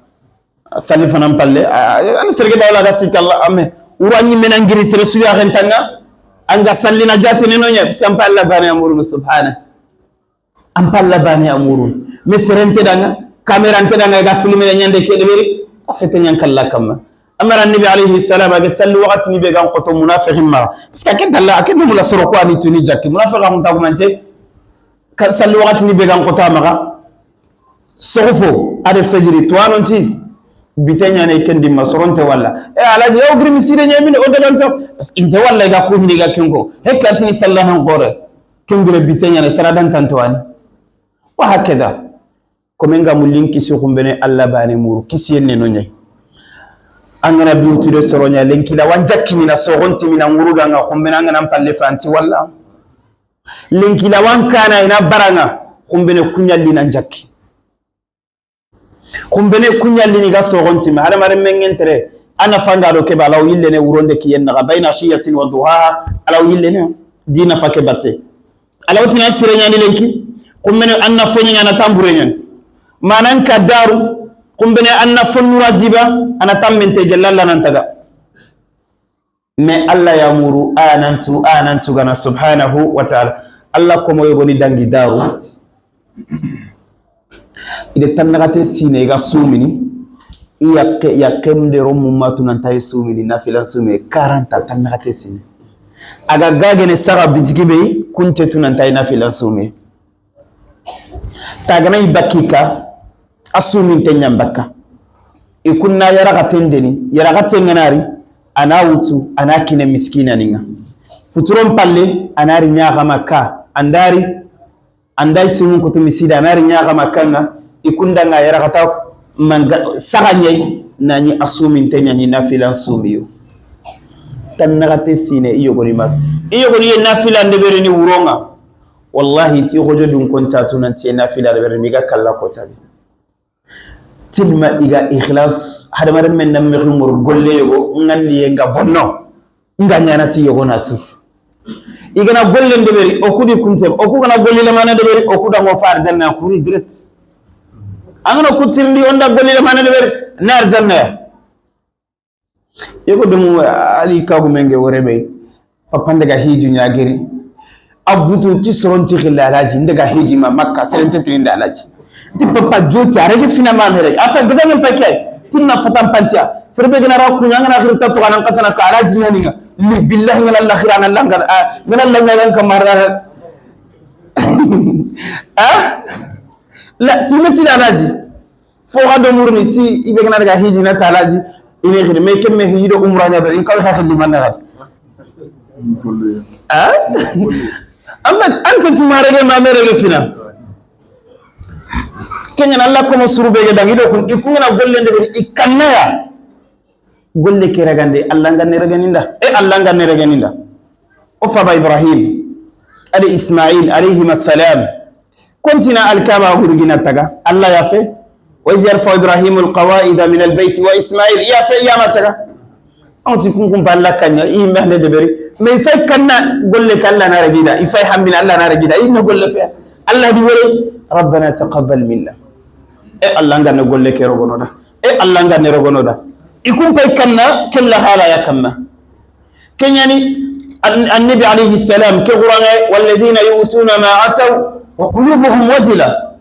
Salli fanan palle, a, a, an serge bawla ga sikalla, amme. Wura ɲi mena ngiri sere suya xentanga, an ga salli na jatene no ɲa, parce que an pa Allah bani amurun subhana. An pa Allah bani amurun. Mais sere nte danga, caméra nte danga, ga filmé ɲande ke deberi, a fete ɲan kalla kamma. Amara annabi alayhi salam, a ga salli waxati ni be gan xoto munafiqin ma. Parce que a ke dalla, a ke no mula soro ko ani tuni jakki. Munafiqa mun tagumante. Ka salli waxati ni be gan xoto a maxa. Soxo fo, a de fajiri, tuwaanonti, bite ɲaana i ken dimma, soronte walla. E, Alaaji, yaw giri miside ɲa mini, o daganto. Parce que inte walla i ga ku hini i ga ken ko. Hekka tini sallanan xore. Ken gire bite ɲaana, saradan tanto ani. Wa hakeda. Komen ga mullin kisi xumbene Allah bane muru, kisiyen ne no ɲa. An ga na duutu de soro ɲa, lenki la wan jakkini na soxonti mina ŋuru danga xumbene an ga na palle fanti walla. Lenki lawan kana i na bara ŋa, xumbene kuɲalli nan jakki. Xumbene kuɲalli ni ga soxonti me, hadamaren mengen tere, a nafa nga do ke ba, a law yillene wuronde kiyen naxa, bayna ashiyatin wa duhaha, a law yillene, di nafa ke batte. A law tinan sire ɲani lenki, xumbene an na fo ɲaŋa na tambure ɲani. Manan ka daru, xumbene an na fo nura diba, a na tammente gella Alla nan taga. Mais Alla ya muru, a nan tu, a nan tu gana, subhanahu wa ta'ala. Alla komo yogoni dangi daru. I de tannaxate sine i ga sumini, i yaqqe, yaqqe nde ro mumma tu nan ta i sumini, nafilan sume, quarante tannaxate sine. A ga gagene saxa bitiki be, kunte tu nan ta i nafilan sume. Tagana i bakki ka, a suminte ɲan bakka. I kunna yaraxaten deni, yaraxaten ŋa na ri, a na wutu, a na kine miskinanin ŋa. Futuron palle, a na ri ɲaxama ka, an da ri, an da i sumun kutu misida, a na ri ɲaxama ka ŋa, i kunda ŋa yaraxata manga saxa ɲa yi, na ɲi a suminte ɲa ɲi nafilan sumiyo. Tannaxate sine i yogoni ma. I yogoni ye nafilan deberini wuron ŋa. Wallahi, ti xojo dun konta tu nan ti nafila da berni ga kalla ko tabi. Tilma i ga ikhlas, hadamaren men nan mexi mor golle yogo, nganni ye nga bonno, nga ɲana ti yogo na tu. I gana golle ndeberi, o kudi kunte, o ku gana golli lamana deberi, o ku dango fa arjanna, xuri direct. An gana ku tirindi, o nda golli lamana deberi, na arjanna ya. Yego domu ali kagu menge wore be. Papa ndaga hiju ɲageri. A butu ti soron ti xilla Alaaji, ndaga hiji ma Makka, seren te tini nda Alaaji. Ti papa joti, a rege fina ma mere. A fa daga men pake, tinna fatan pancia. Serbe gana ra kunya ngana xirta to kanan katana ka Alaaji ɲani nga. Li billahi ngana la xira ngana langa, ngana langa yan kamara. Ah? La, ti meti da Alaaji. Fo xa do murni ti i be gana daga hiji na ta Alaaji, i ne xiri, mais kemme hiji do umra ɲa bari, in kaw xa xilli man daga. Ah? En fait, an ta ti ma rege ma mere ge fina. Kenya na Alla komo suru be ge dangi do kun, i kun gana golle ndeberi i kanna ya. Golle ke ragande, Alla nga ne raganinda. E Alla nga ne raganinda. O faba Ibrahim, ade Ismail, alayhima salam. Kontina Alkaba hurgina taga, Alla ya fe. Wa iz yarfa Ibrahimu alqawaida min albayti wa Ismail, ya fe, ya ma taga. An ti kun kun balla kanya, i mehne deberi. Mais i fay kanna golle ka Alla na ragida, i fay hambina Alla na ragida, i na golle fe. Alla di wore, Rabbana taqabbal minna. E Alla nga ne golle ke rogono da. E Alla nga ne rogono da. I kun pay kanna kella hala ya kanna. Kenyani an-, annabi alayhi salam ke Qur'an ay, "Walladhina yu'tuna ma ataw wa qulubuhum wajila."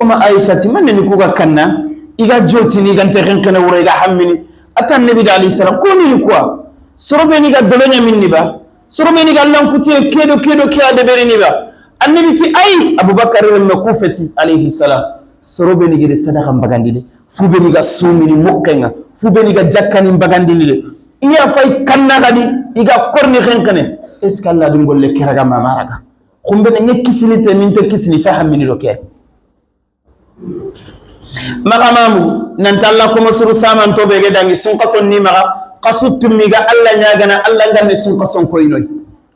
O ma Aisha ti manne ni ku ga kanna, i ga joti ni gante ken kene wure i ga hammini. Ata annabi da alayhi salam ko ni ni kuwa. Sorobe ni ga dolonya minni ba. Sorobe ni ga lankutiye kedo kedo ke a deberi ni ba. Annabi ti ay Abubakar remme ku feti alayhi salam. Sorobe ni gede sadaka mbagandi de. Fu be ni ga sumini mukkenga, fu be ni ga jakkani mbagandini de. I ya fay kanna gadi, i ga korni xenxene. Est-ce que Alla dun golle ke raga ma ma raga? Xumbe ne ŋe kisini te, min te kisini, fa hammini do ke. Maxa mamu, nan ta Alla komo suru saman to be ge dangi, sun xason ni maxa, xasu tummi ga Alla ɲagana, Alla nganne sun xason koynoy.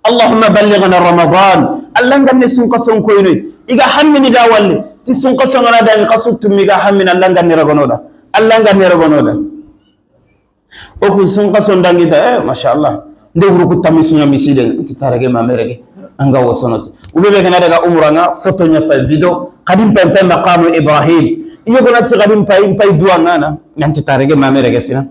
Allahumma ballighna Ramadan. Alla nganne sun xason koynoy. I ga hammini da walle, ti sun xason gana dangi, xasu tummi ga hammini, Alla nganne ragono da. Alla nganne ragono da. O ku sun xason dangi ta, eh, masha Allah. Nde wuru ku tammi sunya miside, nti tarege ma merege. Anga wosono ti. Ube be gana daga umra nga, foto nya fay video. Xadim pay pay maqamu Ibrahim. Iyo gona ti xadim pay, pay duwa ngana. Nanti tarege ma merege sina.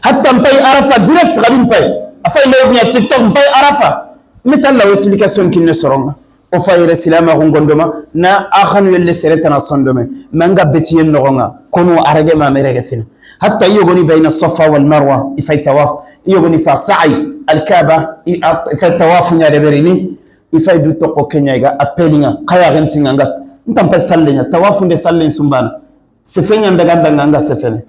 Hatta mpay Arafa direct, xadim pay. A fay lew nya TikTok mpay Arafa. Metalla explication kinne soronga. O fayre silamaxu ngondoma, na a xanu yelle sere tana sondome. Manga betiyen noxonga, kono a rege ma merege fina. Hatta i yogoni bayna Safa wal Marwa, i fay tawaf. I yogoni fa sa'i, Alkaba, i a-, i fay tawafu ɲa deberini. I fay du toxo ke ɲa i ga appelinga, xaya gentinga nga. Ntampa sallenga, tawafu nde sallen sumbana. Sefenga ndaga ndanga nga sefene.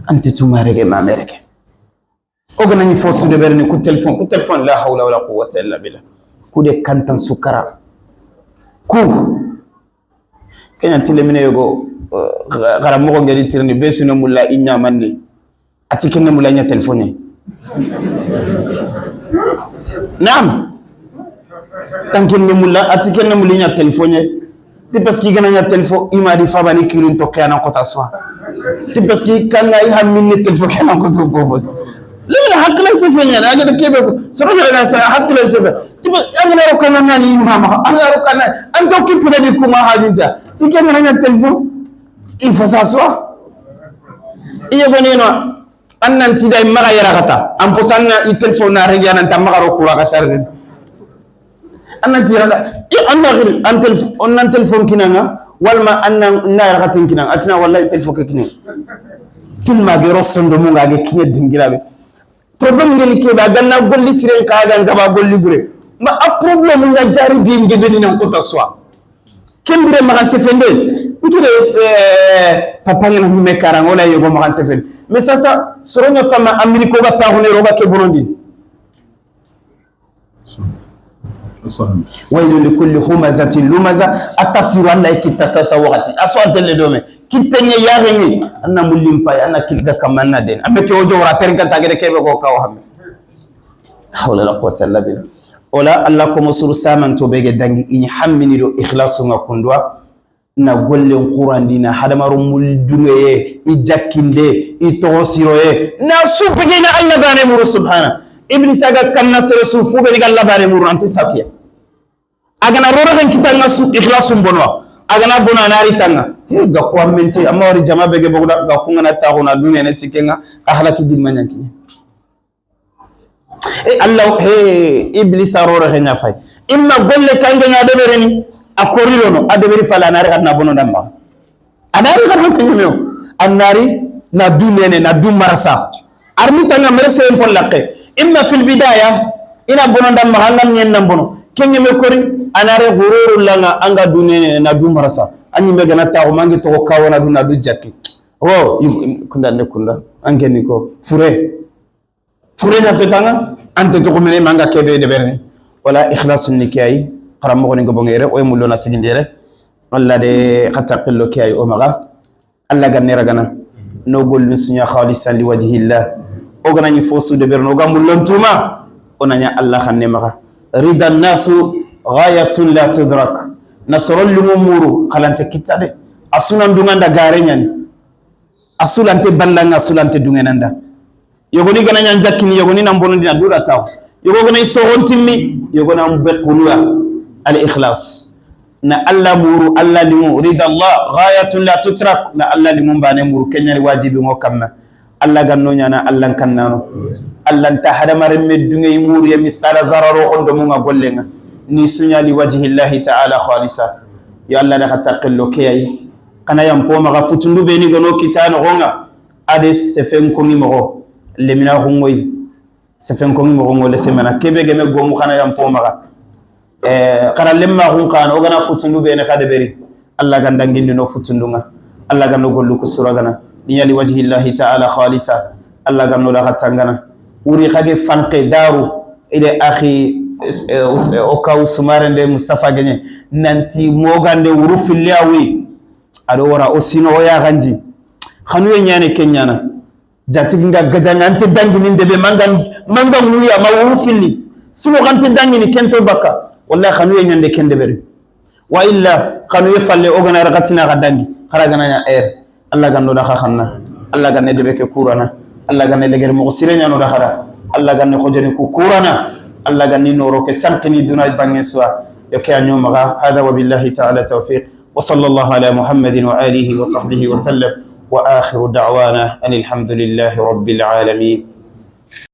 Anti tu ma rege ma merege. O gana ni fo su deberini ku téléphone, ku téléphone, la hawla wala quwwata illa billah. Ku de kantan sukara. Ku. Kenya tilemine yogo, eh, gara mogo ngeri tirni be suno mulla inya mandi. Ati kenne mulla nya téléphone. Naam. Kan ken ne mulla, a ti ken ne mulli ɲa téléphone. Ti parce que i ga na ɲa téléphone, i ma di fabani kirin to ke a na kota swa. Ti parce que kan na i hammin ne téléphone ke a na kota fofo. Lemina hakilan sefe ɲa, a ga da kebe ko. Soro ga na sa hakilan sefe. Ti ba, a ga na ro kan na ni mama. A ga na ro kan na. An to ki puna di kuma hajunta. Ti ken na ɲa téléphone. Il faut ça soit. Iyo gone no. An nan ti da i maxa yara kata. An posa na i téléphone na regi an nan ta maxa ro kura ka charge. An nan ti yara ka, i an na xiri, an téléf-, on nan téléphone kinanga, walma an nan na yara ka tin kinanga. A ti na wallahi téléphone ke kine. Tilma ge ro sondo mu nga ge kine dingira be. Problème ngeni ke ba ganna golli siren ka ga ngaba golli bure. Ma a problème nga jari bi nge be ni nan kota swa. Kembire maxa sefende. Nkire, eh, papa ngana hume karanga wala yogo maxa sefende. Mais sasa, soro ɲa fama Amérique ga taxu ne roga ke bonondi. Waylun li kulli humazatin lumaza. A tafsiru Allah yi kitta sasa wakati. A so a delle do me. Kitta ɲa yaxe ni. An na mullim pay, an na kitta kamanna den. Ame ke o jowra terga tagere kebe ko kawo hamme. Hawla la quwwata illa billah. Wala Allah ko mosuru saman to bege dangi in hammini do ikhlasu nga kundwa. Na gollen qurandi na hadamaro mul dungeye, i jakkinde, i toxo siroye, na su pegena Allah bane muru subhana. Iblisa ga kanna sere su fu be ni ga Allah bane muru anti sakiya. A ga na roro gen kitanga su ikhlasu bonwa. A ga na bona nari tanga. He ga ko amente amma wari jama bege boguda ga ko ngana taxo na dune ne tikenga ka halaki dimma ɲanki. E Allah, he, Iblisa roro xenya fay. Imma golle kange na deberini, a korirono, a deberi fala na rega na bono damba. A na rega na nyemeo. A na ri na du nene, na du marasa. Armi tanga merse en pol lakke. Imma fil bidaya, ina bono damba hangan nyen nan bono. Kenge me kori, a na re gururu langa anga du nene, na du marasa. Anyi me gana taxo mangi to kawana du na du jakki. Oh, kunda ne kunda. Anke ni ko. Fure. Furena fetanga, ante to ko mene manga kebe de berni. Wala ikhlas ni kiyai, xaramoxo ni gobongere, o mullo na sigindere. Allah de xata qillo kiyai o maxa. Allah ganne ragana. No gollun sunya khalisan li wajhillah. O gana ni fosu de berno ga mullon tuma. O nanya Allah xanne maxa. Rida nasu ghayatun la tudrak. Nasrul lumuru xalante kitade. Asunan dunganda gare nyani. A sulante ballanga, a sulante dungenanda. Yogoni gana ɲan jakkini, yogoni nan bonondina dura taw. Yogo gana i sogontimmi, yogo nan be kuluya. Al ikhlas. Na Allah muru, Allah limu, rida Allah, ghayatun la tutrak. Na Allah limu bane muru, kenyani wajibi ngo kamma. Allah ganno ɲana, Allah kannano. Allah nta hadamaren me dunge i muru ya misqala zararo xondo munga gollenga. Ni sunya li wajhillahi ta'ala khalisa. Ya Allah da ka taqillo ke yayi. Xana yan po maxa futundu be ni gono kita noxonga. A de sefen kongi moxo lemina xungoyi. Sefen kongi moxo ngo le semana kebe geme gomu xana yan po maxa. Eh, xara lemma xun xana o gana futundu be ne xade beri. Allah gandangindi no futundunga. Allah gando gollu kusura gana. Niya li wajhillahi ta'ala khalisa. Allah gando da xatangana. Wuri xage fanke daru. Ide akhi, eh, us-, eh, o kaw sumarende Mustafa Ganye. Nanti mogande wuru filli awi. Ado wara o sino o yaxanji. Xanu ye ɲane ke ɲana. Jatigi nga gajanga ante dangi ni ndebe manga, manga nguya ma wuru filli. Sino xante dangi ni kento baka. Wallahi xanu ye ɲande ken deberi. Wa illa xanu ye falle o gana ragatina ga dangi. Xara gana ya er. Allah gando da xa xanna. Allah ganne debe ke kurana. Allah ganne leger mo sire ɲano da xara. Allah ganne xojani ku kurana. Allah ganne noro ke sankini duna bangen suwa. Yo ke anyo maga. Hada wa billahi ta'ala tawfiq. وصلى الله على محمد وآله وصحبه وسلم، وآخر دعوانا أن الحمد لله رب العالمين.